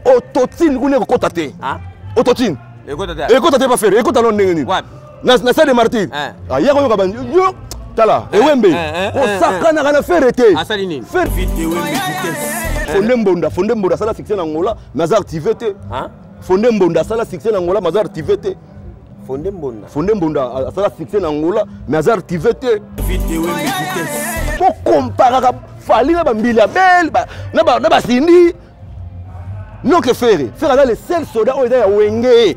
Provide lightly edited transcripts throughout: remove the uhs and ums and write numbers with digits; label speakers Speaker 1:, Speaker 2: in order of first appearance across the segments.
Speaker 1: Autotune kuna ekokota te. Autotune ekota te, bafere ekota no ndenge nini na stade de Martyr? Aya koyoka ba yo, tala ewembe kosakanaka na Ferre te. Fonde Mbonda, Fonde Mbonda asala succès na Angola, mais aza active te. Fonde Mbonda asala succès na Angola, mais aza active te.
Speaker 2: Fonde Mbonda,
Speaker 1: Fonde Mbonda asala succès na Angola, mais aza active te. Kokomparaka Fally na bambili ya bele na basindi noke Ferre. Ferre aza le seul soldat oyo eza ya Wenge.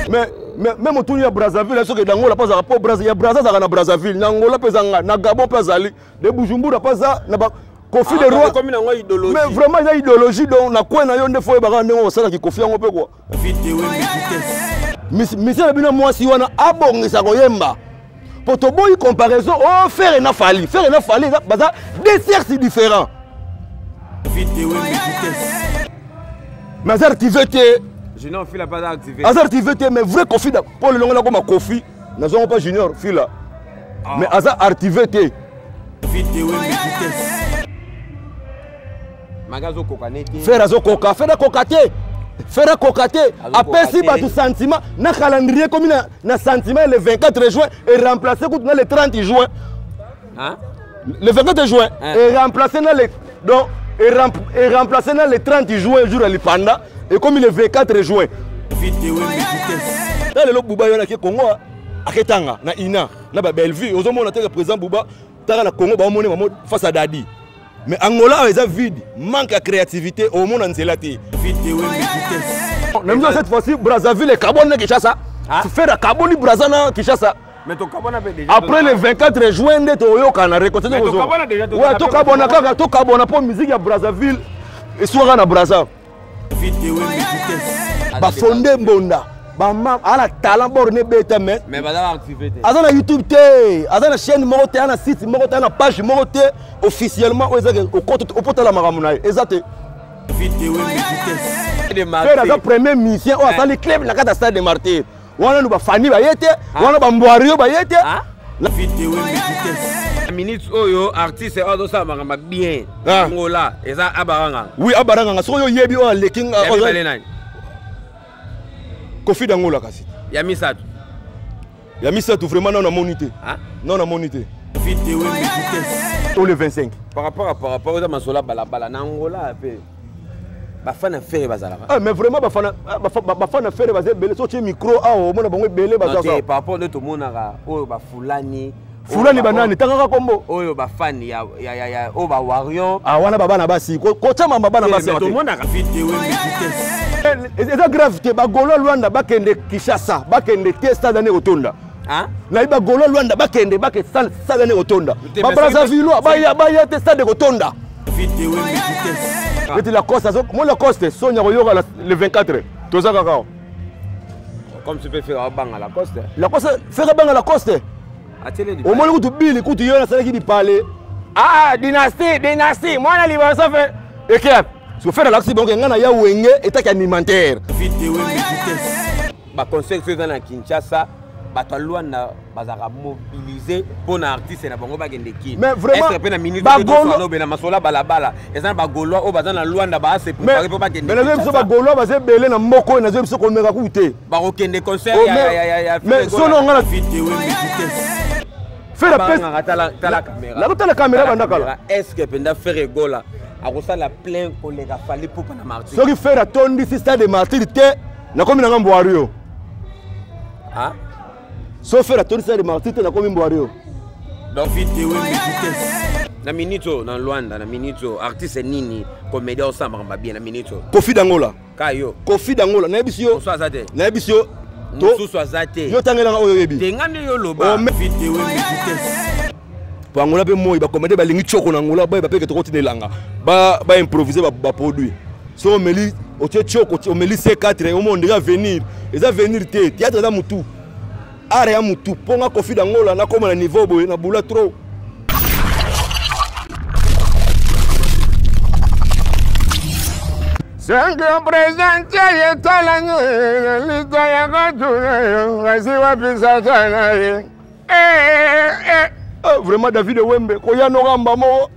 Speaker 1: Mais même otuni ya Brazzaville, soki d'Angola mpo azalaka, mpo ya Braza azalaka na Brazzaville, na Angola mpe ezanga, na Gabon mpe azali, de Bujumbura mpe aza na Kofi de roi. Mais vraiment eza idéologie, donc na kwe na yo nde fo oyebaka ndenge osalaki Kofi yango mpe kua misala bino. Mwasi wana abongisa koyemba po toboyi comparaison o Ferre na Fally. Ferre na Fally baza deux sexes différents, mais aza active te.
Speaker 2: Junior Fila pas activé.
Speaker 1: Aza active te, mais vrai Kofi mpo lelongo nakoma Kofi nazwango mpa Junior Fila, mais aza active te. Ferre azokoka, Ferre akoka te, Ferre akoka te. Apesi bato sentiment na calendrier komi na sentiment. Le 24 juin e remplace kutu na le 30 juin.
Speaker 2: Hein?
Speaker 1: Le 24 juin e remplace na le, donc e remplace na le 30 juin, jour ya lipanda ekomi le 24 juin. Na lelo Buba yo nake Congo, aketanga na ina na babellevue, ozomona teke président Buba taka na Congo, baomoni mamo face à Dadi. Mais Angola awa eza vide, manque ya créativité, omona nzela te. Na biso cette fois-ci Brazzaville ekaboni na Kinshasa. Ferre akaboni Braza na Kinshasa. Après le 24 juin nde toyokana réconciliation. Tokabona kaka, tokabona mpo musique ya Brazzaville esukaka na Braza. Bafonde Mbonda bama aza na talent bor ne beta, mais aza na YouTube te, aza na chaîne moko te, aza na site moko te, aza na page moko te officiellement oyo ezaki okotala makambo na ye, eza te. Ferre aza premier musicien oyo asali club na kati ya stade de Martyr wana. Nu bafani baye te wana, bambwari oyo baye te.
Speaker 2: Minute oyo artiste oyo azosala makambo bien Angola eza Abaranganga.
Speaker 1: Oui, Abaranganga. Soki oyo oyebi oyo aleki
Speaker 2: nani?
Speaker 1: Kofi d'Angola kasi.
Speaker 2: Ya misato?
Speaker 1: Ya misato vraiment nano namoni te, nano namoni te. O le 25.
Speaker 2: Par rapport eza masolo ya balabala na Angola mpe bafana Ferre bazalaka.
Speaker 1: Ah, mais vraiment bafana, bafana Ferre baza ebele. So tie micro awa, omona bango ebele.
Speaker 2: Baza par rapport nde tomonaka oyo bafulani.
Speaker 1: Fulani banani? Tangaka kombo.
Speaker 2: Oyo bafani ya oyo bawarion.
Speaker 1: Ah, wana babana basi kotia mamba bana basi.
Speaker 2: Tomonaka.
Speaker 1: Eza grave te. Bagolo Lwanda bakende Kinshasa, bakende te, stade ane kotonda. Nayebi bagolo Lwanda bakende, bake stade ane kotonda. Babrazavillois baya, baya te, stade kotonda. Neti Lacoste, mo Lacoste sonia koyoka le 24, toza kaka.
Speaker 2: Comme tu peux faire abanga Lacoste.
Speaker 1: Lacoste, faire abanga Lacoste. Omoni kutu bili kutu yo nasalaki bipale. Ah, dynastie, dynastie, mwana liboso fe ekeap so Ferre alakisi bango ngai na ya Wenge etaki alimentaire.
Speaker 2: Baconcert eza na Kinshasa, bato ya Lwanda bazalaka mobilise mpo na artiste na bango bakende Kini.
Speaker 1: Mais vraiment
Speaker 2: mpe na minute na masolo ya balabala eza na bagaulois oyo baza na Lwanda baase prépare mpo bakende.
Speaker 1: Mais nazoyebi biso bagaulois baza ebele na mboka oyo, nazoyebi biso komeka kutu te.
Speaker 2: Bakokende concert.
Speaker 1: Mais sono nga na Ferre
Speaker 2: nakotala
Speaker 1: caméra banda kala.
Speaker 2: Est ce que mpenza Ferre Gola akosala plein koleka Fally Ipupa na Martyr?
Speaker 1: Soki Ferre atondisi stade de Martyr te, nakomi nanga mbwari yo. So Ferre atondisi stade de Martyr te, nakomi mbwari yo.
Speaker 2: Donc na minute oyo na Lwanda, na minute oyo artiste nini comédien osala makambo bien na minute oyo?
Speaker 1: Kofi d'Angola.
Speaker 2: Ka yo.
Speaker 1: Kofi d'Angola, nayebisi yo.
Speaker 2: Mosusu aza te?
Speaker 1: Nayebisi yo.
Speaker 2: Mosusu aza te?
Speaker 1: Yo tangelanga oyo oyebi.
Speaker 2: Te, nga nde yo loba.
Speaker 1: Po Angola mpe moi bacomédien balingi tioko na Angola, bayeba mpe ke tokotina elanga, baimprovise baproduit. So omeli, otie tioko, omeli C4, omo ondire avenir eza avenir te. Théâtre eza motu, art ya motu. Mpo nga Kofi d'Angola nakóma na niveau boye, na bula trop.
Speaker 3: Sanke président ye talanye lita ya katuna yo kasi wapi satana ye.
Speaker 1: Ah, vraiment David Wembe koya noramba moko.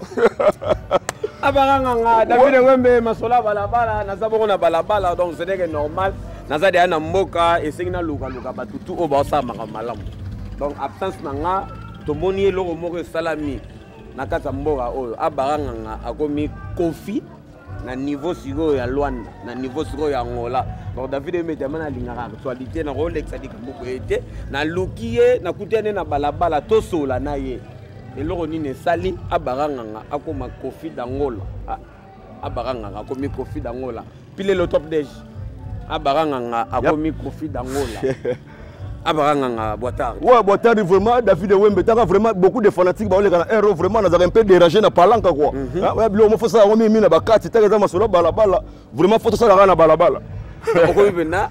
Speaker 2: Abaranganga David Wembe, masola balabala, naza bongo na balabala, donc ce n'est que normal. Naza deya na mboka, esengi nalukaluka bato tu oyo baosala makambo malamu. Donc absence na nga, tomoni eloko moko esalami na kati ya mboka oyo. Abaranganga akomi Kofi na niveau sikoyo ya Luanda, na niveau sikoyo ya Angola. Donc David Wembe diama nalingaka actualité, nakolekisa likambo boye te. Naluki ye, nakuti ye nde na balabala, tosola na ye. Eloko nini esali Abaranganga akoma Kofi d'Angola? Ah, Abaranganga akomi Kofi d'Angola. Pile le top dej. Abaranganga akomi Kofi d'Angola. Abaranganga Boitard.
Speaker 1: Ouais, Boitard vraiment David Wembe taka vraiment beaucoup de fanatiques ba oleka na RO, vraiment nazaka un peu dérangé na palanka quoi. Ah, ouais, biloko mo fosa yango mimi na bakati taka eza masolo balabala. Vraiment faut tosala na balabala.
Speaker 2: Okomi pena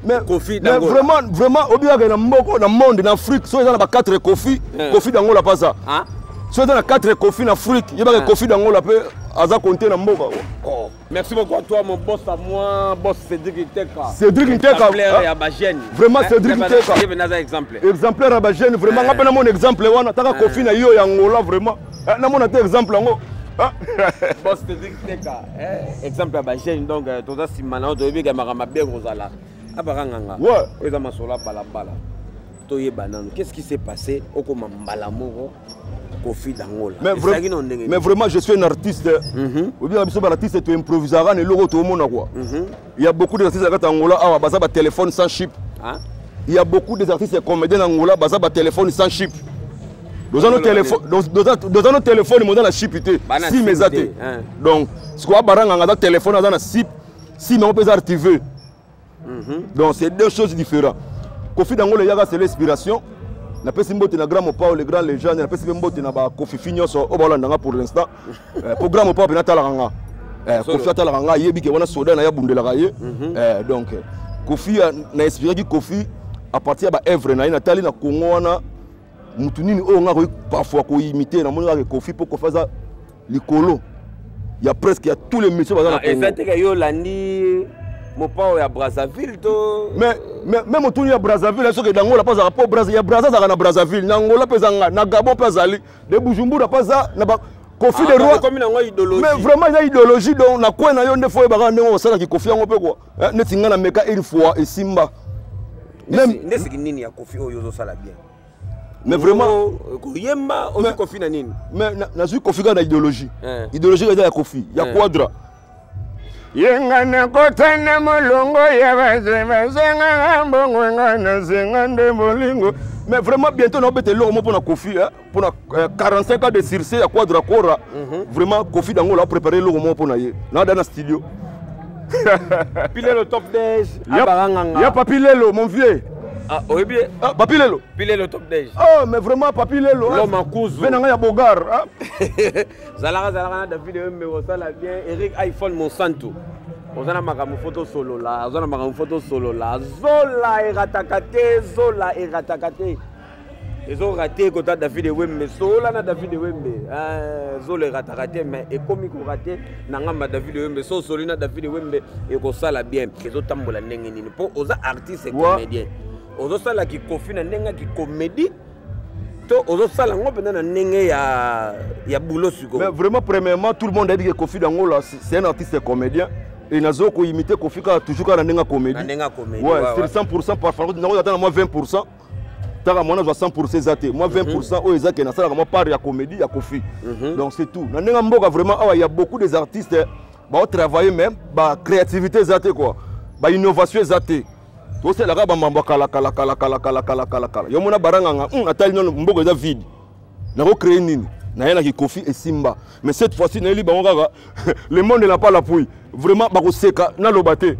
Speaker 1: Mais,
Speaker 2: Kofi
Speaker 1: mais
Speaker 2: d'Angola.
Speaker 1: Vraiment, vraiment, obiyaka na mboko, na monde, na Afrique, so eza na ba 4 Kofi, Kofi d'Angola pas ça.
Speaker 2: Hein?
Speaker 1: So eza na 4 Kofi na Afrique, yebaka Kofi d'Angola pe aza compter na mboka.
Speaker 2: Oh. Merci beaucoup à toi, mon boss à moi, boss Cédric Nteka.
Speaker 1: Cédric Nteka,
Speaker 2: Exemplaire
Speaker 1: hein?
Speaker 2: ya ba jeune.
Speaker 1: Vraiment,
Speaker 2: Hein?
Speaker 1: Cédric Nteka.
Speaker 2: Ye bena exemple.
Speaker 1: Exemplaire ya ba jeune, vraiment, nga pe na mon exemple wana, taka Kofi na yo ya Angola vraiment. Eh, na mona te exemple yango. Ah.
Speaker 2: Boss Cédric Nteka, eh, exemple ya ba jeune, donc toza sima na yo, toyebi ke makambo mabe kozala. Abaranganga.
Speaker 1: Ouais.
Speaker 2: Oyo eza masolo ya balabala. Toyeba nanu, qu'est-ce qui s'est passé okoma mbala moko Kofi d'Angola?
Speaker 1: Mais,
Speaker 2: Ezalaki na ndenge
Speaker 1: mais vraiment, je suis un artiste. Obi biso ba artiste to improvisera na eloko to mona quoi. Il y a beaucoup d'artistes à Angola awa baza ba téléphone sans chip.
Speaker 2: Hein?
Speaker 1: Il y a beaucoup des artistes comédiens en Angola baza ba téléphone sans chip. Dans nos téléphones, dans nos téléphones, ils na chip te.
Speaker 2: Bana
Speaker 1: Sim
Speaker 2: sim
Speaker 1: eza
Speaker 2: te,
Speaker 1: te.
Speaker 2: hein.
Speaker 1: Donc, ce qu'on baranga nga téléphone aza na chip, sim on peut activer. Donc c'est deux choses différentes. Kofi d'Angola yaka c'est l'inspiration. Napesi mbote na grand mopao, le grand légende, napesi mpe mbote na bakofi fi nyonso oyo baolanda nga pour l'instant. Po grand mopao mpe natalaka nga.
Speaker 2: Solo.
Speaker 1: Kofi atalaka nga, ayebi ke wana soda na ye abundelaka ye. Donc Kofi na inspiraki Kofi à partir ya baœuvre na ye. Natali na Congo wana mutu nini oyo nga akoki parfois koimite, namoni kaka Kofi, mpo Kofi aza likolo ya presque ya tous les métiers baza na
Speaker 2: Ah, eza
Speaker 1: Congo.
Speaker 2: te ke yo olandi mopao ya Brazzaville to
Speaker 1: Mais même otuni ya Brazzaville, soki d'Angola mpe azalaka, mpo ya Brazza azalaka na Brazzaville, na Angola mpe eza nga, na Gabon mpe azali, de Bujumbura mpe aza na ba Kofi
Speaker 2: Ah,
Speaker 1: de roi.
Speaker 2: ekomi nango idéologie.
Speaker 1: Mais vraiment eza idéologie, donc na kwe na yo nde fo oyebaka ndenge osalaki Kofi yango mpe quoi. Eh, neti nga na meka une fois esimba. Même
Speaker 2: Nde siki nini ya Kofi oyo ozosala bien?
Speaker 1: Mais vraiment
Speaker 2: Oh, koyemba ozwi Kofi na nini?
Speaker 1: Mais nazwi Kofi kaka na idéologie.
Speaker 2: Eh.
Speaker 1: Idéologie eza ya Kofi ya Quadra.
Speaker 3: Yenga nakota na molongo ya baze bazengaka mbongo, nga nazenga nde bolingo.
Speaker 1: Mais vraiment bientôt naobeta eloko mo mpona Kofi, hein, mpona 45 ans de succès ya Quadra Kora. Vraiment Kofi d'Angola apréparé eloko moko mpona ye, naada na studio.
Speaker 2: Pile le top dej Abaranganga.
Speaker 1: Ya Papi Lelo, mon vieux.
Speaker 2: Ah, oyebi?
Speaker 1: Ah, Papi Lelo.
Speaker 2: Pile le top dej.
Speaker 1: Oh, mais vraiment Papi Lelo.
Speaker 2: L'homme en kuzu.
Speaker 1: Ve na ngai ya Bogar, ah.
Speaker 2: Zalaka zalaka na David Wembe, osala bien. Eric iPhone Monsanto, oza na makambo fo tosolola, oza na makambo fo tosolola. Zola erataka te, zola erataka te, ezorate kota David Wembe. Solola na David Wembe. Zola erataka te, mais ekomi korate na ngamba David Wembe. So osoli na David Wembe, ekosala bien. Ezotambola ndenge nini? Mpo oza artiste comédien, ozosala kikofi na ndenge ya kikomédie to ozosala yango mpenza na ndenge ya boulot sikoyo?
Speaker 1: Mais vraiment, premièrement, tout le monde a dit que Kofi d'Angola, c'est un artiste comédien et nazo koimite Kofi kaka toujours kaka na ndenge ya comédie.
Speaker 2: Na ndenge ya comédie.
Speaker 1: Ouais, c'est 100%. Parfois nango ata na mwa 20%, taka mwana azwa 100% eza te, mwa 20% oyo eza ke nasalaka mwa part ya comédie ya Kofi. Donc c'est tout. Na ndenge ya mboka, vraiment awa il y a beaucoup des artistes baotravailler, même bacréativité eza te quoi, bainnovation eza te. Tosalaka bamambo ya kala kala kala kala kala kala kala kala. Yo mona baranganga, natali nano mboka eza vide, nakocréer nini? Nayelaki Kofi, esimba. Mais cette fois-ci nayeli bango kaka le monde n'a pas l'appui. Vraiment bakoseka, naloba te.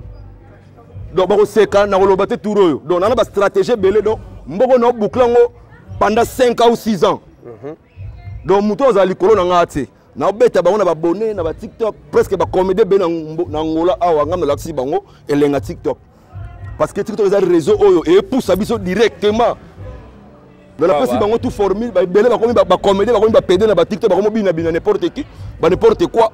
Speaker 1: Donc bakoseka, nakoloba te. Tour oyo, donc nana bastratégie ebele. Donc mboko na oboucle yango pendant 5 ans ou 6 ans. Donc moto azala likolo na ngai te, naobeta bango na babone na baTikTok. Presque bacomédie ebele na Angola awa, ngai nalakisi bango elenga TikTok, parce que TikTok eza réseau oyo epusa biso directement. Donc napesi bango tout formule. Ebele bakomi bacomédie, bakomi bapede na baTikTok, bakomi binabina n'importe qui, ba n'importe quoi,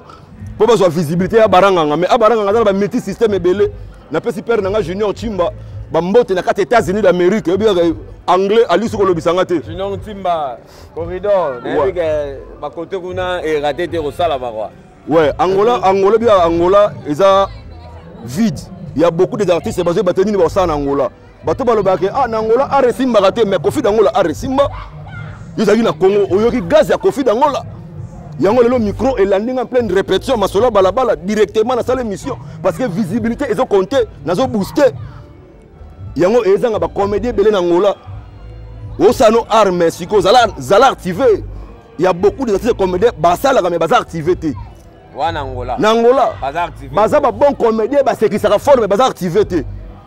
Speaker 1: mpo bazwa visibilité ya baranganga. Mais abaranganga aza na bamulti système ebele. Napesi père na nga Junior Chimba bambote na kati États-Unis d'Amérique. Oyebi kaka anglais alisi kolobisanga te.
Speaker 2: Junior Ntimba corridor, nayebi ke bakote kuna erate te kosalama kua.
Speaker 1: Ouais, Angola, Angola bia Angola eza vide. Il y a beaucoup des artistes bazo bato nini basala na Angola. Bato balobaka ah na Angola art esimbaka te mais Koffi d'Angola art esimba. Yo ozalaki na Congo oyoki gaz ya Koffi d'Angola. Yango lelo micro elandi nga en pleine répétition masolo balabala directement na salle émission parce que visibilité ezo compter nazo booster. Yango ezanga ba comédien ebele na Angola. Osano arme siko zala zala activé. Il y a beaucoup de artistes comédiens basalaka mais baza activé te.
Speaker 2: Wana Angola.
Speaker 1: Na Angola.
Speaker 2: Baza activé.
Speaker 1: Baza ba bon comédien basekisaka fort mais baza activé te.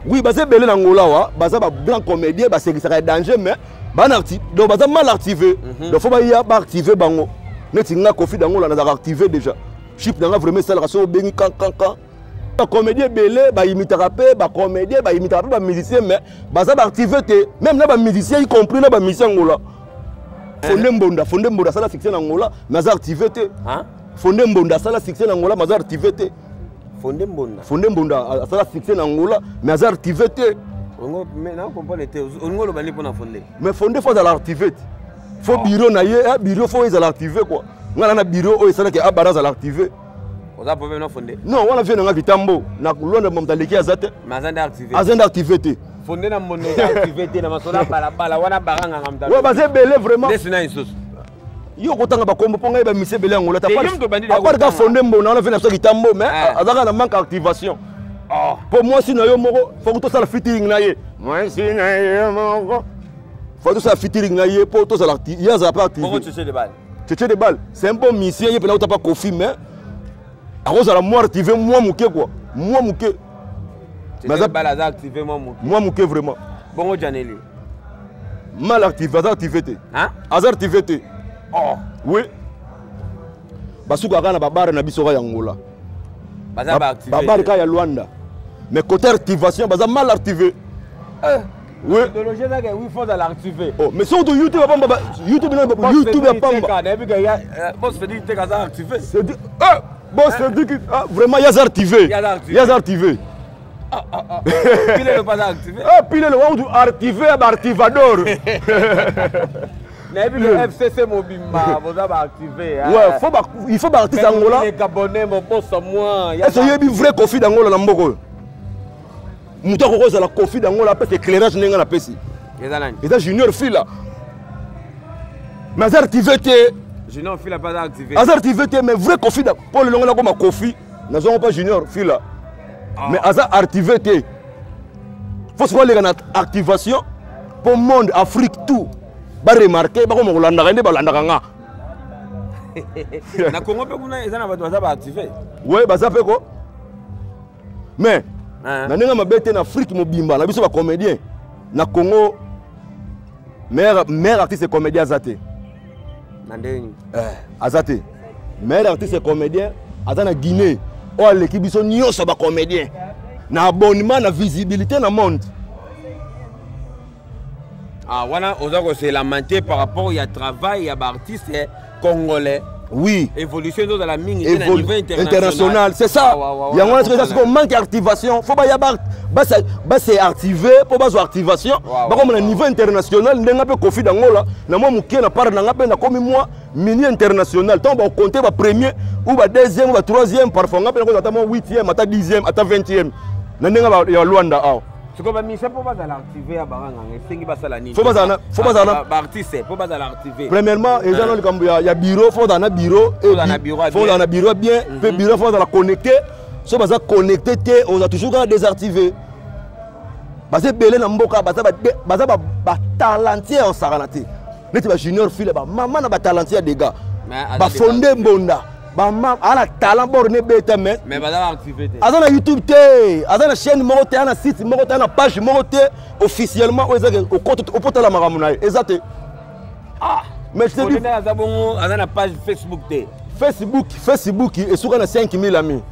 Speaker 1: Oui, baza ebele na Angola wa, baza ba grand comédien basekisaka danger mais bana acti donc baza mal activé. Donc faut ba ya ba activer bango. Neti nga Koffi d'Angola nazaka activé déjà. Chip nanga vraiment esalaka so obengi kan kan kan. Ba comédien ebele ba imitaka pe ba comédien ba imitaka pe ba musicien mais baza ba activé te. Même na ba musicien y compris na ba musicien Angola. Fonde Mbonda, Fonde Mbonda asala succès na Angola mais aza activé te.
Speaker 2: Hein?
Speaker 1: Fonde Mbonda asala succès na Angola mais aza activé te.
Speaker 2: Fonde Mbonda.
Speaker 1: Fonde Mbonda asala succès na Angola mais aza activé te.
Speaker 2: Ongo mais na comprendre te. Ongo loba ni pona Fonde.
Speaker 1: Mais Fonde faut azala activé te. Faut bureau na ye, eh, bureau faut ezala activé quoi. Nga na bureau oyo esalaki abara azala activé.
Speaker 2: Oza problème na Fonde?
Speaker 1: Non, wana vie na nga kitambo na Luanda moto aleki aza te.
Speaker 2: Mais aza nde activé.
Speaker 1: Aza nde activé te.
Speaker 2: Fonde na Mbonda eza activé te na masolo ya balabala wana baranganga moto.
Speaker 1: Ouais, baza ebele vraiment.
Speaker 2: Nde sina lisusu.
Speaker 1: Yo kotanga bakombo mpo ngai bamisi ebele yango lata
Speaker 2: Te, yo moto obandi
Speaker 1: apart ka
Speaker 2: kotanga.
Speaker 1: Fonde Mbonda wana vie na biso kitambo mais
Speaker 2: Ah.
Speaker 1: azalaka na manque ya activation.
Speaker 2: Oh.
Speaker 1: Mpo mwasi na yo moko faut tosala featuring na ye.
Speaker 3: Mwasi na yo moko.
Speaker 1: Faut tosala featuring na ye mpo tozala ye azala mpe activé.
Speaker 2: Bongo Tchétché de Balle.
Speaker 1: Tchétché de Balle, c'est un bon musicien, ye mpena otapa Koffi mais akozala mwa activé mwa moke quoi. Mwa moke.
Speaker 2: Tchétché de Balle aza activé mwa moke.
Speaker 1: Mwa moke vraiment.
Speaker 2: Bongo Janeli.
Speaker 1: Mal activé, aza activé te.
Speaker 2: Hein?
Speaker 1: Aza activé te.
Speaker 2: Oh.
Speaker 1: Oui. Basukaka na babare na biso ya Angola.
Speaker 2: Baza ba activé.
Speaker 1: Babare ka ya Luanda. Mais côté activation, baza mal activé. Oui.
Speaker 2: Idéologie ezaka oui faut azala activé.
Speaker 1: Oh, mais surtout YouTube ya pamba, YouTube na YouTube ya pamba.
Speaker 2: Nayebi ke ya boss Freddy Teka aza activé.
Speaker 1: C'est dit ah boss Freddy ah vraiment yaza activé.
Speaker 2: Yaza activé.
Speaker 1: Yaza activé.
Speaker 2: Pile le pas activé.
Speaker 1: Ah pile le wautu activé ba activador.
Speaker 2: Nayebi ke FCC mobimba boza ba activé.
Speaker 1: Ouais, faut ba il faut ba artiste Angola.
Speaker 2: Les Gabonais mobosa moi.
Speaker 1: Est-ce que yebi vrai Koffi d'Angola na mboko oyo? Moto akoki kozala Koffi d'Angola apesa éclairage ndenge napesi.
Speaker 2: Eza nani?
Speaker 1: Eza Junior Fila. Mais aza activé te.
Speaker 2: Junior Fila pas activé.
Speaker 1: Aza activé te mais vrai Koffi da po lelongo nakoma Koffi nazongo pas Junior Fila. Mais aza activé te. Faut sikoyo aleka na activation po monde Afrique tout ba remarquer bakoma kolandaka nde balandaka nga.
Speaker 2: Na Congo mpe kuna eza na bato baza ba activé.
Speaker 1: Ouais, baza mpe ko. Mais
Speaker 2: Hein?
Speaker 1: na ndenge mabe te na Afrique mobimba na biso ba comédien na Congo meilleur artiste comédien aza te.
Speaker 2: Na ndenge nini?
Speaker 1: Aza te. Meilleur artiste comédien aza na Guinée oyo aleki biso nyonso ba comédien na abonnement na visibilité na monde.
Speaker 2: Ah, wana oza ko se lamenter par rapport ya travail ya ba artiste congolais.
Speaker 1: Oui.
Speaker 2: Évolution ezozala mingi te na niveau international.
Speaker 1: International, c'est ça.
Speaker 2: Ah, ouais, ouais, ouais,
Speaker 1: Yango wana soki eza
Speaker 2: ouais.
Speaker 1: sikoyo manque ya activation, faut baya ba, ba se, ba se activer po bazwa activation.
Speaker 2: Ouais, ouais,
Speaker 1: Bakoma na
Speaker 2: ouais.
Speaker 1: niveau international ndenge mpe Koffi d'Angola na mwa moke na part na nga mpe nakomi mwa mini international. Ntango ba compter ba premier ou ba deuxième ou ba troisième, parfois nga mpe nakozala ata mwa huitième, ata dixième, ata vingtième na ndenge ya Luanda awa.
Speaker 2: Sikoyo ba musicien mpo bazala activé ya baranganga esengi basala nini?
Speaker 1: Faut bazala na, faut bazala na
Speaker 2: Ba artiste mpo bazala activé.
Speaker 1: Premièrement, eza na likambo ya bureau, faut bazala na bureau,
Speaker 2: Faut bazala na bureau ya
Speaker 1: faut bazala na bureau bien, pe bureau faut bazala connecté. So baza connecté te, oza toujours kaka désactivé. Baza ebele na mboka, baza ba de-, baza ba, ba talentier ya osakana te. Neti ba junior fille, ba mama na ba talentier ya dégâts.
Speaker 2: Mais aza
Speaker 1: Ba
Speaker 2: dégâts.
Speaker 1: Fonde Mbonda, ba mama, ala talent bord ne beta mais
Speaker 2: Mais baza ba activé te.
Speaker 1: Aza na YouTube te, aza na chaîne moko te, aza na site moko te, aza na page moko te officiellement oyo ezaka okota opotala makambo na ye, eza te.
Speaker 2: Ah,
Speaker 1: mais je te dis,
Speaker 2: Fonde aza bongo, aza na page Facebook te.
Speaker 1: Facebook, Facebook esuka na 5000 amis.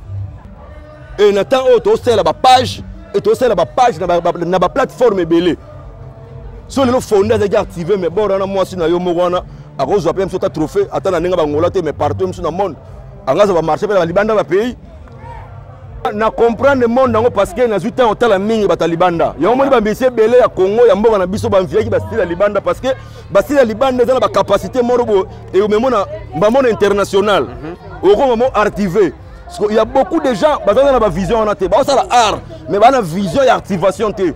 Speaker 1: Et na temps oyo tosala ba page, et tosala ba page na ba, na ba plateforme ebele. So lelo Fonde azalaki activé mais bord wana mwasi na yo moko wana akozwa pe mso ta trophée ata na ndenge bangola te mais partout mso na monde. Angaza ba marché pe na libanda ba pays. na comprendre monde yango parce que nazwi ntango otala mingi bato ya libanda. Yango moni bamisi ebele ya Congo, ya mboka na biso, bamviaki bastyle ya libanda, parce que bastyle ya libanda eza na bacapacité moko boye ekomemona mbamona international, okoma mo activé. Parce qu'il y a beaucoup de gens baza na bavision wana te. Baosala art, mais baa na vision ya activation te.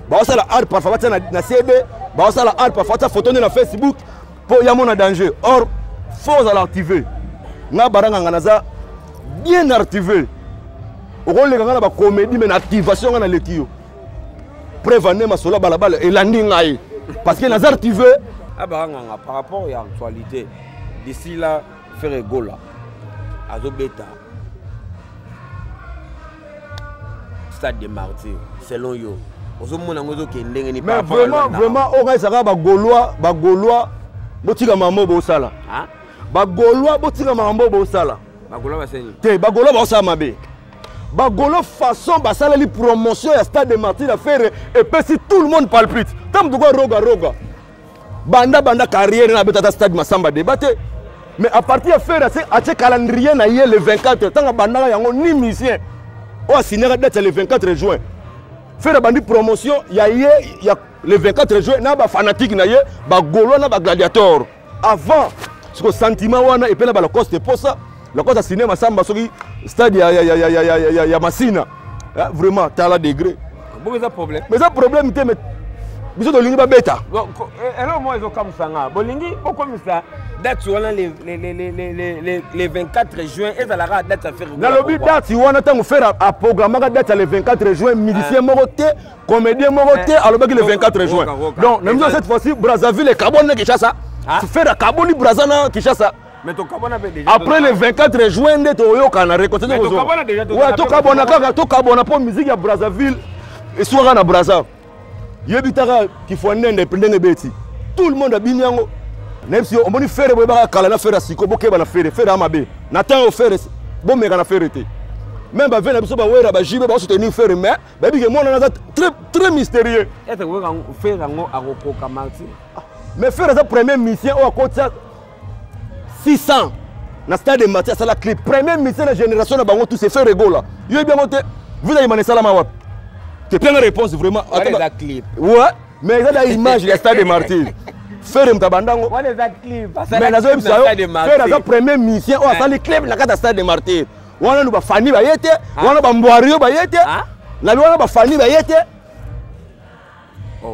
Speaker 1: Baosala art, parfois batia na CD, baosala art, parfois batia photo nde na Facebook mpo ya mona danger. Or faut ozala activé. Nga baranganga naza bien activé, okoleka nga na bacomédie, mais na activation nga naleki yo. Preuve ane, masolo ya balabala elandi ngai parce que naza activé.
Speaker 2: Abaranganga, par rapport ya actualité d'ici là, Ferre Gola azobeta Stade de Martyr. Selon yo, ozomona yango ezokende ndenge nini?
Speaker 1: Mais vraiment, vraiment, oyo ngai ezalaka bagaulois. Bagaulois, botika makambo bosala. Bagaulois, botika makambo bosala.
Speaker 2: Bagaulois baseni
Speaker 1: te. Bagaulois baosala mabe. Bagaulois, façon basaleli promotion ya Stade de Martyr ya Ferre epesi tout le monde palpite. Ta moto kwa roga roga banda banda carrière na abetata stade Masamba Débat te, mais à partir ya Ferre atie calendrier na ye le 24. Ntango abandaka yango, ni musicien oyo asignaka date ya le 24 juin. Ferre abandi promotion ya ye ya le 24 juin na bafanatike na ye, bagaulois na bagladiator avant. Siko sentiment wana epela balacoste eposa Lacoste asigne Masamba soki stade ya Masina. Vraiment, tala degré.
Speaker 2: Bongo eza problème?
Speaker 1: Mais eza problème te, mais biso tolingi babeta.
Speaker 2: Eloko moko ezokamwisa nga, bolingi bokomisa date wana le 24 juin ezalaka date ya Ferre.
Speaker 1: Nalobi date wana, ntango Ferre aprogrammaka date ya le 24 juin, musicien moko te, comédien moko te alobaki le 24 juin. Donc na biso, cette fois-ci Brazzaville ekaboni na Kinshasa. Ferre akaboni Braza na Kinshasa.
Speaker 2: Mais tokabona mpe déjà.
Speaker 1: Après le 24 juin nde toyokana.
Speaker 2: Réconciliation,
Speaker 1: tokabona kaka, tokabona mpo musique ya Brazzaville esukaka na Braza. Yebi taka kifua ndende ndenge ebeti, tout le monde abini yango. Nayebisi yo, omoni Ferre boyebaka kala na Ferre ya siko, bokeba na Ferre. Ferre ya mabe na ntango Ferre, bomeka na Ferre te. Même bave na biso, bawera, bajibe, baosoutenir Ferre, mais bayebi ke mwana naza très très mystérieux.
Speaker 2: Ete Ferre yango akokoka Martyr?
Speaker 1: Mais Ferre aza premier musicien oyo akotisa 600 na Stade de Martyr, asala clip. Premier musicien na génération na bango tous, c'est Ferre Gola. Yo yebi yango te? Vous ayimana esalama wapi te? Penga réponse vraiment.
Speaker 2: Eza clip.
Speaker 1: Ouais, mais eza na image ya Stade de Martyr. Ferre moto abandango. Mais nazoyebisa yo, Ferre aza premier musicien oyo asali clip na kati ya Stade de Martyr. Wana nu bafani baye te, wana bambwari yo baye te, nabi wana bafani baye te.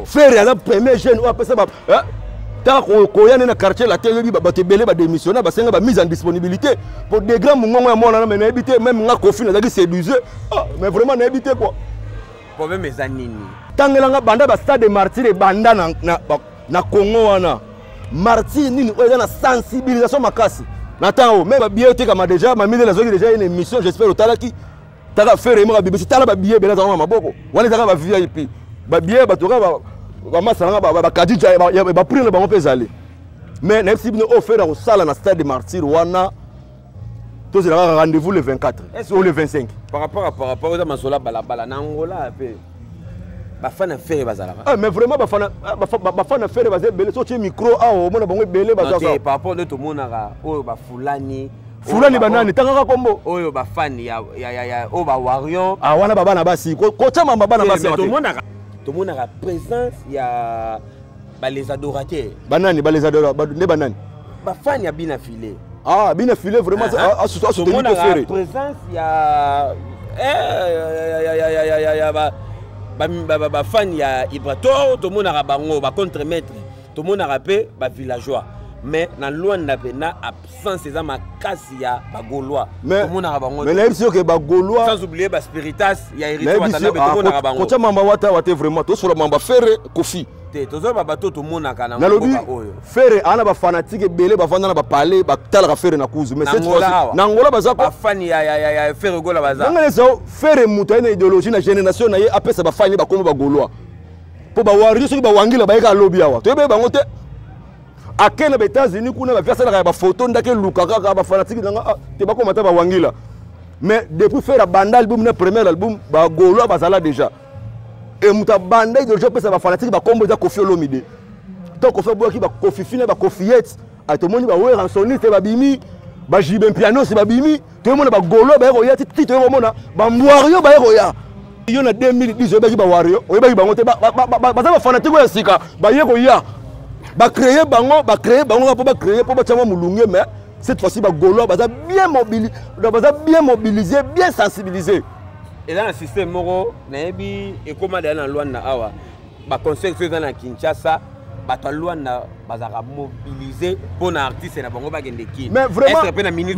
Speaker 1: Ferre aza premier jeune oyo apesa taka koya nde na Quartier Latin. Oyebi, bato ebele badémissionnaire basenga bamise en disponibilité po degré mongongo ya mwana. Mais nayebi te, même nga Kofi nazalaki séduise, mais vraiment nayebi te quoi.
Speaker 2: Problème eza nini?
Speaker 1: Tangelanga banda bastade de Martyr ebanda na Congo wana, martyr nini oyo eza na sensibilisation makasi na ntango? Mais babillet otekama déjà. Mamile, nazwaki déjà une émission, j'espère otalaki. Taka Ferre moko abimisi, tala babillet ebele azalaka na maboko wana, ezalaka ba VIP babillet. Bato kaka bamasalanga bakadija, baprix na bango mpe ezali. Mais nayebisi bino, oyo Ferre akosala na Stade de Martyr wana, tozela kaka rendez-vous le 24 ou le 25.
Speaker 2: Par rapport eza masolo ya balabala na Angola mpe, bafana ya Ferre bazalaka?
Speaker 1: Ah, mais vraiment, bafana Ferre baza ebele. So otie micro awa, omona bango ebele.
Speaker 2: Baza par rapport nde tomonaka oyo bafulani.
Speaker 1: Fulani banani? Tangaka kombo.
Speaker 2: Oyo bafani ya oyo bawarrior.
Speaker 1: Ah, wana babana basi, kotia mamba bana basi.
Speaker 2: Tomonaka présence ya les adorateurs.
Speaker 1: Banani ba les adorateurs? Nde banani?
Speaker 2: Bafani ya Bina File.
Speaker 1: Ah, Bina File, vraiment, asoutenir
Speaker 2: Ferre. Présence ya bafani ya Ibrator, tomonaka bango bacontremaître, tomonaka mpe bavillageois. Mais na Lwanda mpe na absence eza makasi ya bagaulois, tomonaka bango.
Speaker 1: Mais nayebi soki bagaulois.
Speaker 2: Sans oublier baspiritas ya Héritier Watanabe, tomonaka bango.
Speaker 1: Kotia mamba wata wa te, vraiment. Tosola mamba Ferre, Kofi.
Speaker 2: Te, tozoba bato tomonaka na
Speaker 1: Nalobi
Speaker 2: mboka oyo.
Speaker 1: Ferre ana bafanatike ebele, bavanda na bapale, batalaka Ferre na kuzu. Mais
Speaker 2: cette fois,
Speaker 1: na Angola baza.
Speaker 2: Bafani ya Ferre Gola baza.
Speaker 1: Ndenge nesa Ferre moto aye na idéologie na génération na ye, apesa bafani bakoma bagaulois mpo bawario. Soki bawangila bayeka alobi awa, toyebeye bango te. Ake na baÉtats-Unis kuna, bavi asalaka ya bafoto ndake, eluka kaka bafanatike nanga te, bakoma ta bawangila. Mais depuis Ferre abanda album na premier album, bagaulois bazala déjà. E moto abanda idéologie apesa bafanatike bakombo eza Kofi Olomide. To Kofi aboyaki bakofi fina bakofiyete, tomoni baweransoniste babimi, bajibe mpianos babimi. Toyemona bagolo baye koya ti toye komona bambwario baye koya. Yo na 2010 oyebaki bawario, oyebaki bango te, baza bafanatike oyo ya sika baye koya, bacreye bango, bacreye bango mpo bacreye mpo batya mwa molunge. Mais cette fois-ci bagaulois baza bien mobili, baza bien mobilisé, bien sensibilisé.
Speaker 2: Eza na système moko nayebi ekóma deya na Lwanda awa, baconcert so eza na Kinshasa, bato ya Lwanda bazalaka mobilise mpo na artiste na bango bakende Kini.
Speaker 1: Mais vraiment,
Speaker 2: mpe na minute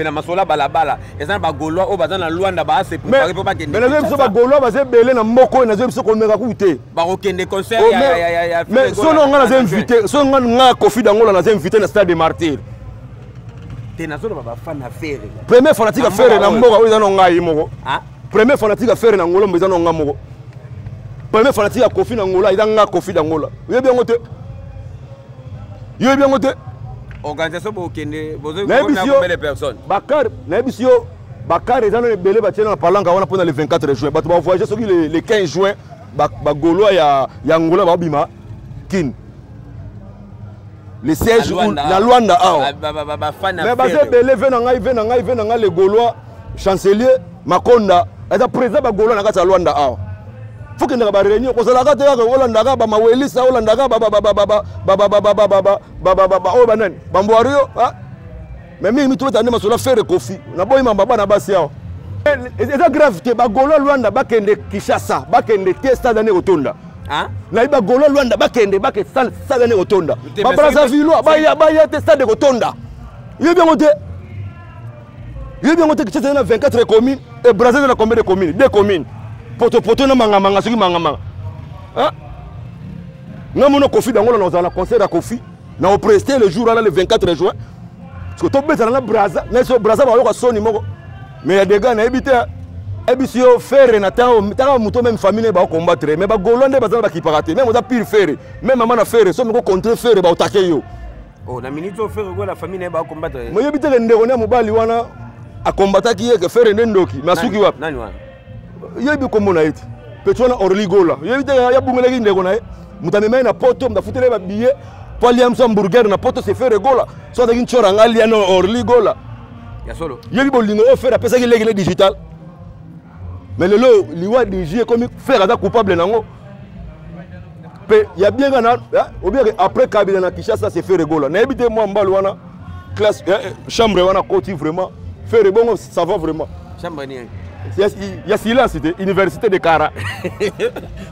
Speaker 2: na masolo ya balabala, eza na bagaulois oyo baza na Lwanda baase prépare mpo bakende.
Speaker 1: Mais nazoyebi biso bagaulois baza ebele na mboka oyo, nazoyebi biso komeka kutu te.
Speaker 2: Bakokende concert.
Speaker 1: Mais sono nga naza invité, so nga nga Kofi Dangola naza invité na Stade de Martyr.
Speaker 2: Te, nazoloba bafan na Ferre.
Speaker 1: Premier fanatique ya Ferre na mboka oyo eza na ngai moko. Premier fanatique ya Ferre na Ngolombo eza na nga moko. Premier fanatique ya Kofi na Ngola eza nga Kofi Dangola. Oyebi yango te, yoyebi yango te.
Speaker 2: Organisation bokende.
Speaker 1: Nayebisi yo bakar, nayebisi yo bakar eza nano ebele, batie na palanka wana mpona le 24 juin. Bato bavoyage soki le 15 juin, bagaulois ya Ngola baobima Kine le siège na Lwanda awa. Mais baza ebele. Ve na ngai, ve na ngai, ve na ngai, le Gaulois chancelier Makonda aza président bagaulois na kati ya Lwanda awa. Fo kendaka baréunion, kozalaka te kaka olandaka bamawelisa, olandaka oyo banani bambwario. Mais mingi tobeta nde masolo Ferre Kofi. Naboyi mamba bana basi awa, eza grave te. Bagaulois Lwanda bakende Kinshasa, bakende te, stade ane kotonda. Nayebi bagaulois Lwanda bakende, bake stade ane kotonda. Babrazavillois baya, baya te, stade kotonda. Yoyebi yango te, yoyebi yango te. Kinshasa eza na 24 commune et Braza eza na combien de commune? Deux communes, Potopoto na Mangamanga. Soki Mangamanga nga mona Kofi Dangola, na ozala na concert ya Kofi na opreste le jour wana, le 24 juin. Parce que tobetana na Braza na so Braza, bayoka soni moko. Mais ya dega nayebi te. Yebisi yo Ferre na ntango taka moto, même famille ne baocombattre, mais bagaulois nde baza na bakipaka te. Même oza pire Ferre, même mama na Ferre, so moko contre Ferre, baotake yo.
Speaker 2: Oh, na minute oyo Ferre Gola, famille na ye bacombattre.
Speaker 1: Moyebi te ke ndeko ne ya mobali wana akombataki ye ke Ferre nde ndoki, mais asuki wapi?
Speaker 2: Nani wana?
Speaker 1: Yebi kombo na ye te, petit wana Orli Gola. Yebi te yabungelaki ndeko na ye, moto amema ye na Poto, moto afuteli ye babillet po alia moso hamburger na Poto, c'est Ferre Gola. So azalaki ncora nga alia no Orli Gola.
Speaker 2: Ya solo.
Speaker 1: Yebi bolingo oyo Ferre apesaki leki ne digital. Mais lelo liwa dg ekomi Ferre aza coupable nango mpe ya bien nga na obiake après Kabila na Kinshasa, c'est Ferre Gola. Nayebi te mwa mbalu wana classe, chambre wana koti vraiment Ferre bongo, ça va vraiment.
Speaker 2: Chambre nini?
Speaker 1: Ya silence te, université de Kara.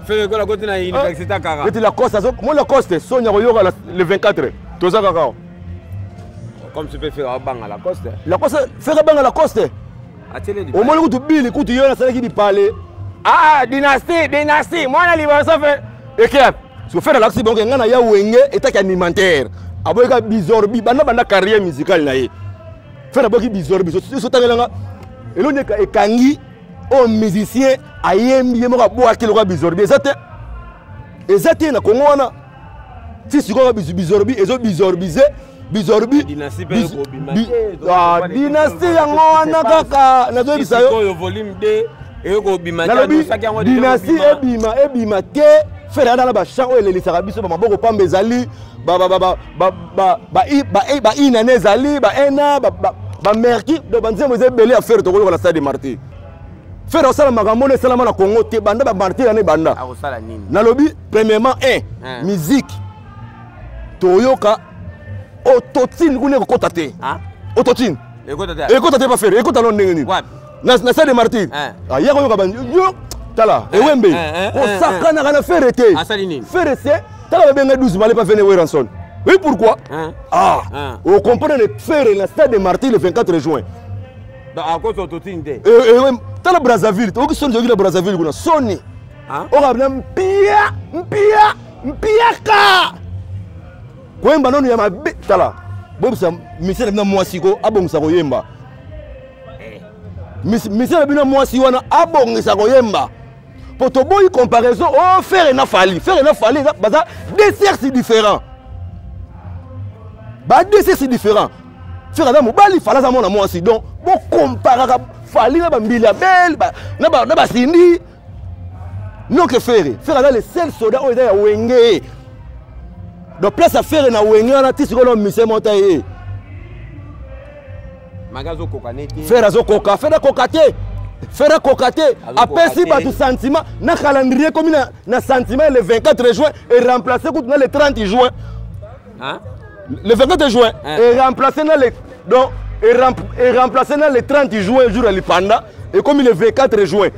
Speaker 2: Ferre Gola koti na université ya Kara.
Speaker 1: Neti Lacoste, mo Lacoste sonya koyoka le 24 toza kaka.
Speaker 2: Comme tu peux faire abanga Lacoste.
Speaker 1: Lacoste, Ferre abanga Lacoste. Omoni kutu bili kutu yo nasalaki bipale. Ah, dynastie, dynastie, mwana liboso fe eke so Ferre alakisi bango ngai na ya Wenge etaki alimentaire, aboyika bizorbi banda banda carrière musicale na ye. Ferre aboyaki bizorbi. So tangelanga eloni ekangi oyo musicien ayembi ye moko abwaki lokola bizorbi, eza te, eza te na Kongo wana. Ti sikoyo bizorbi ezo bizorbize bizorbi dynastie yango wana kaka nazoyebisa yo. Nalobi dynastie ebima, ebima te. Ferre ana na bachamp oyo elelisaka biso, bamaboko pamba ezali, bainane ezali, baena bamerki, donc banzembo eza ebele ya Ferre. Tokoyoka na Stade de Martyr Ferre osala makambo ono esalama na Congo te banda bamartyr wana ebanda. Nalobi premièrement 1 musique toyoka autotune kuna ekokota te, autotune ekota te. Bafere ekota no ndenge nini na Stade de Martyr? Ya koyoka yo tala ewembe kosakanaka na Ferre te. Ferre se tala babenga 12 male pa vene Werrason. Oui, pourquoi? Ah, ocomprendre Ferre na Stade de Martyr le 24 juin.
Speaker 2: Akosa autotune te.
Speaker 1: Tala Brazzaville, oyoki soni, oyoki na Brazzaville kuna soni okabina mpia mpia mpiaka koyemba nano ya mabe. Tala, boyebisa misie na bino mwasi ko abongisa koyemba. Misie na bino mwasi wana abongisa koyemba po toboyi comparaison o oh, Ferre na Fally. Ferre na Fally baza deux sexes différents, ba deux sexes différents. Ferre aza mobali, Fally aza mwana mwasi. Donc bokomparaka Fally na bambili ya bele na basindi non ke Ferre. Ferre aza le seul soldat oyo eza ya Wenge. Donc place ya Ferre na Wenge wana ti sikoyo na misie mota ye.
Speaker 2: Maka azokoka neti.
Speaker 1: Ferre azokoka, Ferre akoka te. Ferre akoka te. Apesi bato sentiment na calendrier komi na, na sentiment le 24 juin et remplacé kutu na le 30 juin.
Speaker 2: Hein?
Speaker 1: Le 24 juin
Speaker 2: hein?
Speaker 1: et remplacé na le donc et remplacé na le 30 juin jour ya lipanda et komi le 24 juin.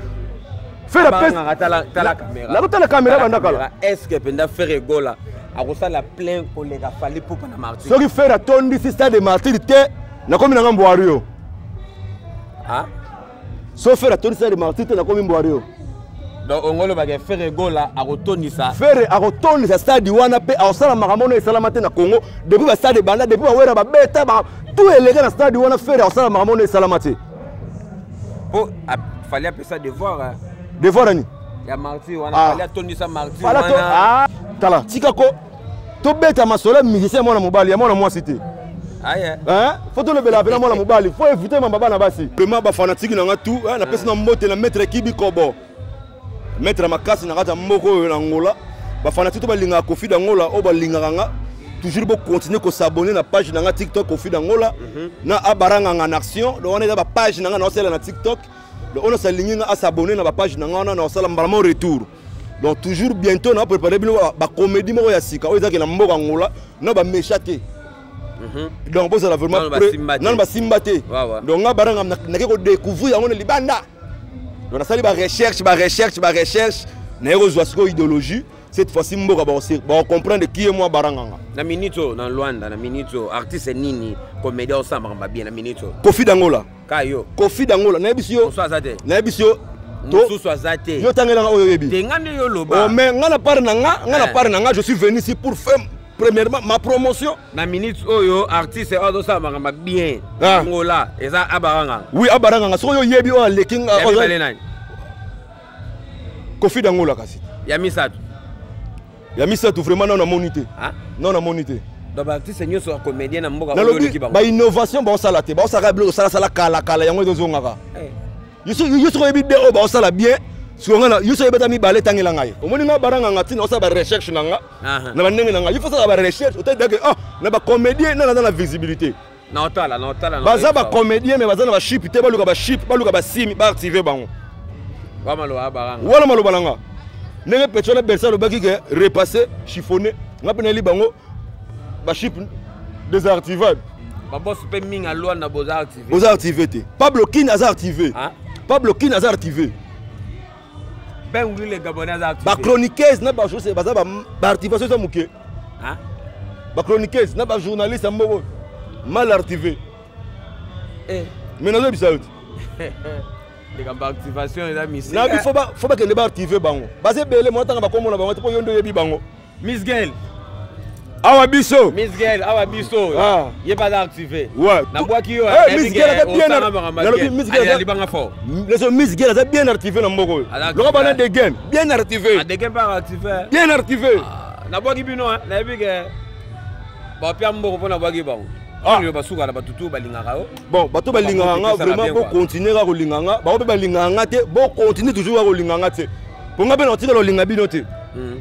Speaker 1: Ferre apesi
Speaker 2: tala caméra.
Speaker 1: Nakotala caméra banda kala.
Speaker 2: Est-ce que mpenza Ferre Gola akosala plein koleka Fally Ipupa na Martyr?
Speaker 1: Soki Ferre atondisi stade de Martyr te, nakomi nanga mbwari yo.
Speaker 2: Ah?
Speaker 1: So Ferre atondisi stade de Martyr te, nakomi mbwari yo.
Speaker 2: Donc ongolo bake Ferre Gola akotondisa.
Speaker 1: Ferre akotondisa stade wana pe akosala makambo oyo esalama te na Congo depuis ba stade ebanda, depuis ba Wera ba beta ba tout eleka na stade wana, Ferre akosala makambo oyo esalama te.
Speaker 2: Po fallait apesa devoir. Hein.
Speaker 1: Devoir nani?
Speaker 2: Ya Martyr wana,
Speaker 1: Ah.
Speaker 2: fallait atondisa Martyr
Speaker 1: Fallait
Speaker 2: wana.
Speaker 1: Ah. Tala, tika ko tobeta masolo ya musicien ya mwana mobali, ya mwana mwasi te.
Speaker 2: Aye.
Speaker 1: Hein? Faut tolobela pena mwana mobali, faut éviter mamba bana basi. Vraiment ba fanatique na nga tout, hein, napesi na mbote na maître Kibi Kobo. Maître makasi na kati ya mboka oyo na Angola. Ba fanatique to balingaka Koffi d'Angola, oyo balingaka nga. Toujours bo continuer ko s'abonner na page na nga TikTok Koffi d'Angola. Na Abaranga en action, donc on est ba page na nga na osala na TikTok. Donc on salingi nga a s'abonner na ba page na nga na osala mbala mo retour. Donc toujours bientôt na préparer bino ba comédie moko ya sika oyo ezaki na mboka Angola na ba mécha te. Donc bozala vraiment
Speaker 2: Nano ba
Speaker 1: prêt.
Speaker 2: simba te.
Speaker 1: Nano ba simba te.
Speaker 2: Ouais, ouais.
Speaker 1: Donc nga baranga nake ko découvrir yango na libanda. Donc nasali ba recherche, ba recherche, ba recherche, na yeko zwa siko idéologie. Cette fois-ci mboka ba osir, ba comprendre qui est moi baranganga.
Speaker 2: Na minute oyo, na Luanda, na minute oyo, artiste nini, comédien osamba ba bien na minute oyo.
Speaker 1: Koffi d'Angola.
Speaker 2: Ka yo.
Speaker 1: Koffi d'Angola, nayebi si yo.
Speaker 2: Mosusu aza te.
Speaker 1: Nayebi si yo.
Speaker 2: Mosusu aza te.
Speaker 1: Yo tangelanga oyo oyebi.
Speaker 2: Te nga nde yo loba.
Speaker 1: Oh, mais nga na part na nga, nga na
Speaker 2: Eh.
Speaker 1: part na nga, je suis venu ici pour faire premièrement ma promotion.
Speaker 2: Na minute oyo artiste oyo azosala makambo bien.
Speaker 1: Ah.
Speaker 2: Angola eza Abaranga.
Speaker 1: Oui, Abaranga, soki oyo oyebi oyo aleki nga,
Speaker 2: Ya
Speaker 1: oyo
Speaker 2: mibale nani?
Speaker 1: Koffi d'Angola kasi.
Speaker 2: Ya misato.
Speaker 1: Ya misato vraiment non namoni te.
Speaker 2: Ah?
Speaker 1: Non namoni te.
Speaker 2: Donc ba artiste nyonso ya comédien na mboka oyo
Speaker 1: Nalobi,
Speaker 2: oleki bango.
Speaker 1: ba innovation ba osala te, ba osala biloko sala sala kala kala yango ezozongaka.
Speaker 2: Eh.
Speaker 1: Yo soki oyebi de oyo ba osala bien, soki nga na, yo soki oyebeta mibale tangela ngai. Omoni nga baranga nga tina osala ba recherche na nga.
Speaker 2: Aha.
Speaker 1: Na ba ndenge na nga, il faut sala ba recherche, otali que, ah, na ba comédien na naza na visibilité.
Speaker 2: Na otala, na otala, na
Speaker 1: Baza ba
Speaker 2: otala.
Speaker 1: comédien mais baza na ba chip te, baluka ba chip, baluka ba sim, ba activer bango.
Speaker 2: Wa maloba baranga.
Speaker 1: Wala maloba na nga. Ndenge Petro na Bersa alobaki ke repasser, chiffonner, nga pe nayeli bango ba chip désactivable.
Speaker 2: Ba boss pe mingi a Luanda boza activé.
Speaker 1: Boza activé te. Pablo Kin aza activé.
Speaker 2: Hein?
Speaker 1: Pablo Kin aza activé.
Speaker 2: Ben oui, les Gabonais aza activé.
Speaker 1: Ba chroniqueuse na ba journaliste baza ba activation za muke.
Speaker 2: Hein?
Speaker 1: Ba chroniqueuse na ba journaliste mboko mal activé.
Speaker 2: Eh.
Speaker 1: Mais nazo bisa yo.
Speaker 2: Les gars, activation eza missile.
Speaker 1: Na bi faut ba kende ba activer bango. Baze belé mo tanga ba komona bango te po yo ndo yebi bango.
Speaker 2: Miss Gaël.
Speaker 1: Awa biso.
Speaker 2: Miss Gaël, awa biso.
Speaker 1: Ah.
Speaker 2: Ye pas activé.
Speaker 1: Ouais.
Speaker 2: Na bwaki yo,
Speaker 1: Eh,
Speaker 2: eh,
Speaker 1: Miss Gaël aza bien
Speaker 2: osanga makambo
Speaker 1: Nalobi
Speaker 2: bien.
Speaker 1: Miss Gaël
Speaker 2: Allez,
Speaker 1: aza
Speaker 2: ali banga fort.
Speaker 1: Leso Miss Gaël aza bien activé na mboko oyo.
Speaker 2: Aza activé.
Speaker 1: Loka bana de game, bien activé.
Speaker 2: A de game pas activé.
Speaker 1: Bien activé.
Speaker 2: Ah, na bwaki bino, hein. Na yebi ke ba pia mboko pona bwaki bango.
Speaker 1: Ah.
Speaker 2: Oyo basuka na batutu balingaka yo.
Speaker 1: Bon, bato balingaka nga,
Speaker 2: Ba
Speaker 1: vraiment,
Speaker 2: bien,
Speaker 1: bo
Speaker 2: quoi.
Speaker 1: continuer ka kolinga nga. Ba obe balingaka nga te, bo continuer toujours ka kolinga nga te. Po nga pe na tika lolinga bino te.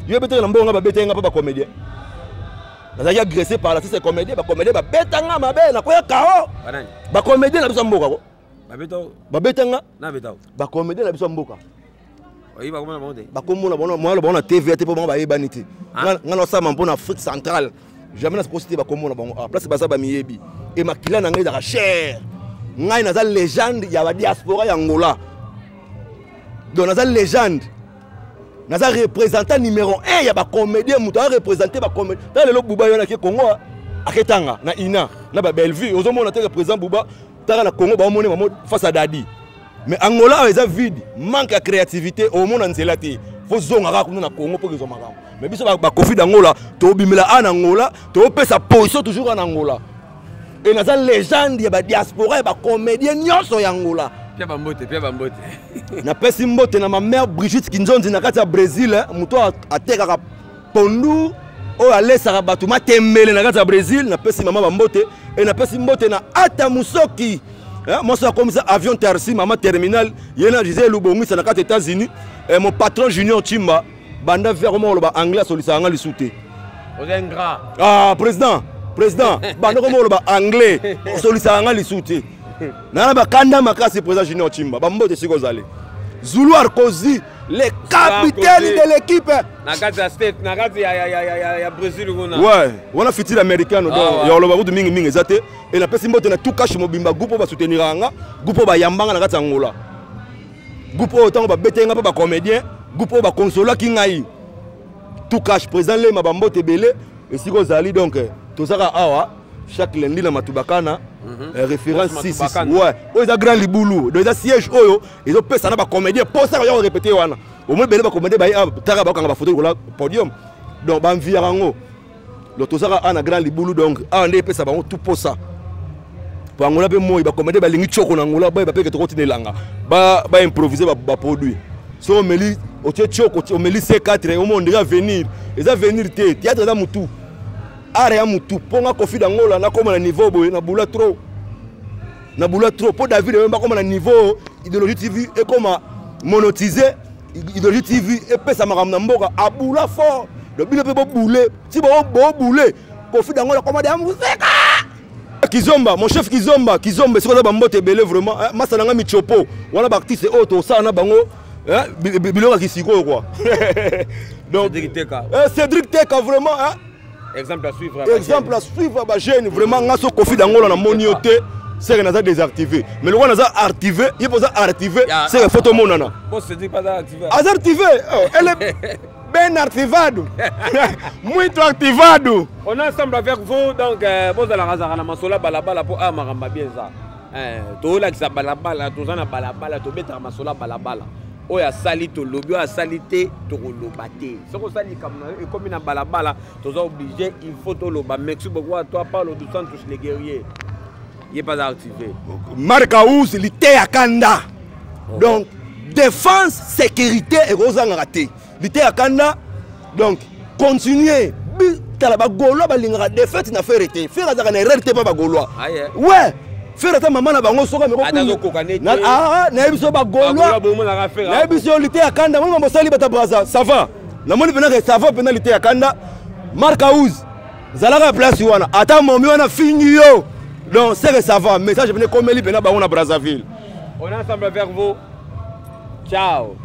Speaker 1: Yo pe na mbongo nga ba beta nga pa ba comédien. Nazalaki agressé par l'artiste comédien, ba comédien ba beta nga mabe na koya kao.
Speaker 2: Banani?
Speaker 1: Ba comédien na biso mboka ko.
Speaker 2: Ba beta o?
Speaker 1: Ba beta nga.
Speaker 2: Na beta o?
Speaker 1: Ba comédien na biso mboka.
Speaker 2: Oyi ba komona bango te?
Speaker 1: Ba komona bango, moi, bango na TVA te po bango ba yebani te.
Speaker 2: Ah.
Speaker 1: Nga, nga na osama mpo na Afrique centrale. Jamais na kosi te ba komona bango. Ah, place baza ba miyebi. Et makila na ngai ezalaka cher. Ngai naza légende ya ba diaspora ya Angola. Donc naza légende. Naza représentant numéro 1 ya ba comédien, moto a représenter ba comédien. Tala lelo Bouba yo na ke Congo, aketanga na Ina, na ba Bellevue, ozomona te représentant Bouba, tala na Congo ba omone mamo face à Dadi. Mais Angola eza vide, manque ya créativité, omona nzela te. Faut zonga kaka kuna na Congo po kezwa makambo. Mais biso ba Koffi d'Angola, tobimela a na Angola, topesa position toujours na Angola. Et naza légende ya ba diaspora ya ba comédien nyonso ya Angola.
Speaker 2: Pia ba mbote, pia ba mbote.
Speaker 1: Napesi mbote na ma mère Brigitte Kinzonzi na kati ya Brésil, hein, moto atekaka pondu oyo alesaka bato matembele na kati ya Brésil. Napesi mama ba mbote et napesi mbote na Ata Musoki. Hein, moi ça comme ça avion tersi mama terminal yena Gisèle Lubongisa na kati États-Unis. Et mon patron Junior Chimba banda vers moi loba anglais solisa nga lisute.
Speaker 2: Oza ingrat.
Speaker 1: Ah président, président, banda comme loba anglais solisa nga lisute. Naa na bakanda makasi, président Junior Chimba, bambote esika ozali. Zulu Arkozi, le capitaine de l'équipe.
Speaker 2: Na kati ya state, na kati ya Brésil kuna.
Speaker 1: Ouais, wana futur américain. Donc ya oloba kutu mingi mingi eza te. E napesi mbote na tout cash mobimba, groupe oyo basouteniraka nga, groupe oyo bayambanga na kati ya Angola, groupe oyo ntango babetaki nga mpe bacomédien, groupe oyo bakonsolaki ngai, tout cash, président Lema, bambote ebele esika ozali. Donc tozaka awa chaque lundi na Matubakana, référence 6. Ouais, oyo eza grand libulu, donc eza siège oyo ezopesa na bacomédien mposa ya korépéter wana. Omoi ebele bacomédien baye taka bakanga bafoto likola podium, donc banviaka yango. Donc tozaka awa na grand libulu, donc awa nde epesa bango tout posa po Angola mpe moi bacomédien balingi tioko na Angola, bayeba mpe ke tokotina elanga, baimprovise baproduit. So omeli, otie tioko, omeli C4, omo ondire avenir eza avenir te. Théâtre eza motu, art ya motu. Mpo nga Kofi d'Angola nakóma na niveau boye, na bula trop, na bula trop. Mpo David oyo bakóma na niveau Idéologie TV ekóma monétisé, Idéologie TV epesa makambo na mboka, abula fort. Donc bino mpe bobule ti bobule. Kofi d'Angola koma deya moseka. Kizomba, mon chef Kizomba, Kizomba esika oza, bambote ebele vraiment. Masa na nga michopo wana, baartiste oyo tosala na bango biloko ya kisikoyo quoi. Donc
Speaker 2: Cédric Teka.
Speaker 1: Cédric Teka vraiment, hein?
Speaker 2: Exemple à suivre.
Speaker 1: Exemple à suivre, bajeune vraiment. Nga so Kofi d'Angola namoni yo te, seke naza désactivé, mais lokola naza activé, ye mpo oza activé, seke fo tomonana.
Speaker 2: Bon, Cédric pas activé.
Speaker 1: Aza activé, oh, elle est ben activado, muito activado.
Speaker 2: On est ensemble avec vous, donc bozalaka zaka na masolo balabala po a makambo bien eza. Tolakisa balabala, toza na balabala, tobetaka masolo balabala. Oyo asali tolobi, oyo asali te tokoloba te. Soki osali likambo na yo ekomi na balabala, toza obligé, il faut toloba. Merci beaucoup à toi, Paulo dos Santos le guerrier, ye mpe aza activé.
Speaker 1: Mark House liteya kanda. Donc défense, sécurité ekozangaka te. Liteya kanda, donc continuer. Tala, bagaulois balingaka défaite na Ferre te. Ferre azalaka na erreur te mpa bagaulois. Ouais, Ferre ata mama na bango soki nayebi so bagaulois, nayebi so liteya kanda moni mambo osali bata Braza, ça va. Namoni mpena ke ça va mpena. Liteya kanda, Mark House, zalaka place wana, ata momi wana fingi yo, donc c'est que ça va. Message pene ekomeli mpena bango na Brazzaville.
Speaker 2: On est ensemble avec vous, ciao.